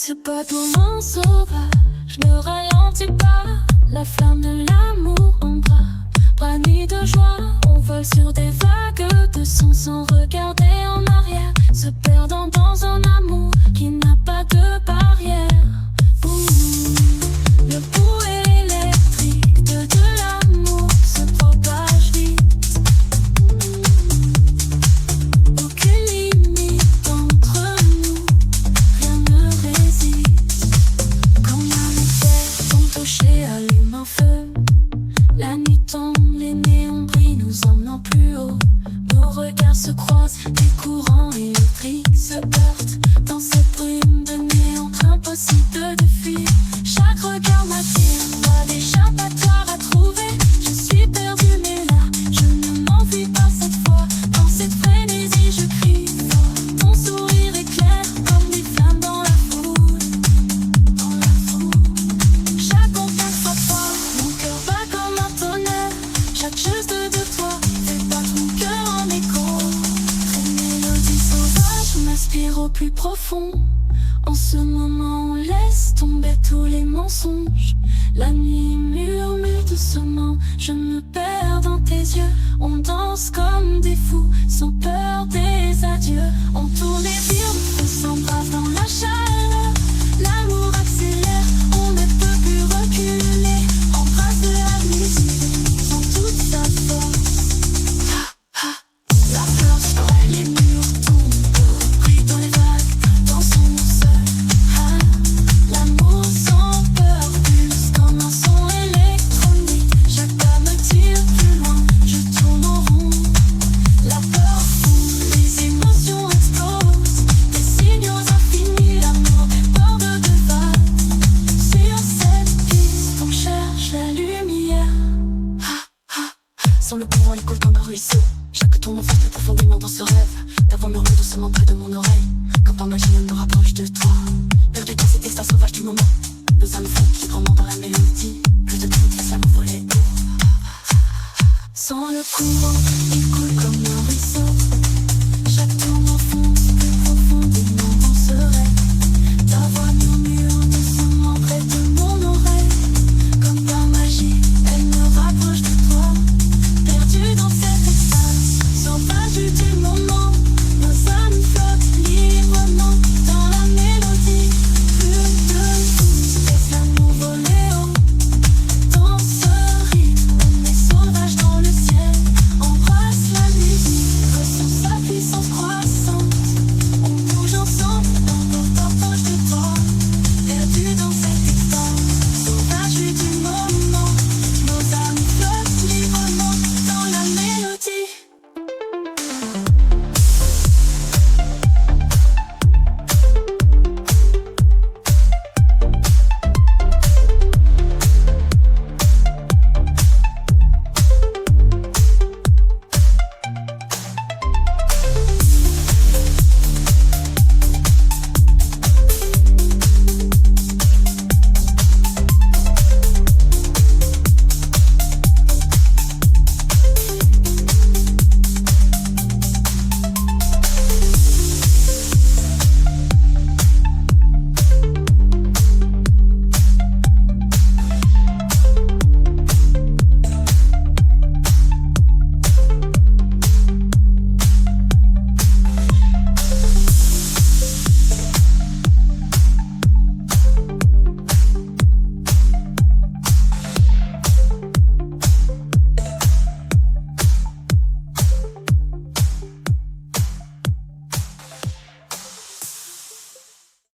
Ce battement sauvage ne ralentit pas. La flamme de l'amour en bras, bras nus de joie. On vole sur des vagues de son sans regarder en arrière, se perdant dans un amour qui n'a pas de barrière. Ouh, le bruit électrique de l'amour se propage vite. Aucune limite entre nous, rien ne résiste. Quand la lumière, ton toucher allume un feu. La nuit tombe, les néons brillent, nous emmenant plus haut. Nos regards se croisent, des courants électriques se heurtent. Dans cette brume de néon, impossible de fuir. Chaque regard m'attire, pas d'échappatoire à trouver. Je suis perdu, mais là, je ne m'enfuis pas cette fois. Dans cette frénésie, je crie fort. Ton sourire éclaire comme des flammes dans la foule. Dans la foule. Chaque contact frappe fort, mon cœur bat comme un tonnerre. Chaque geste de toi fait battre mon cœur en écho. Les mélodies sauvages m'aspirent au plus profond. En ce moment, on laisse tomber tous les mensonges. La nuit murmure doucement, je me perds dans tes yeux. On danse comme des fous, sans peur des adieux.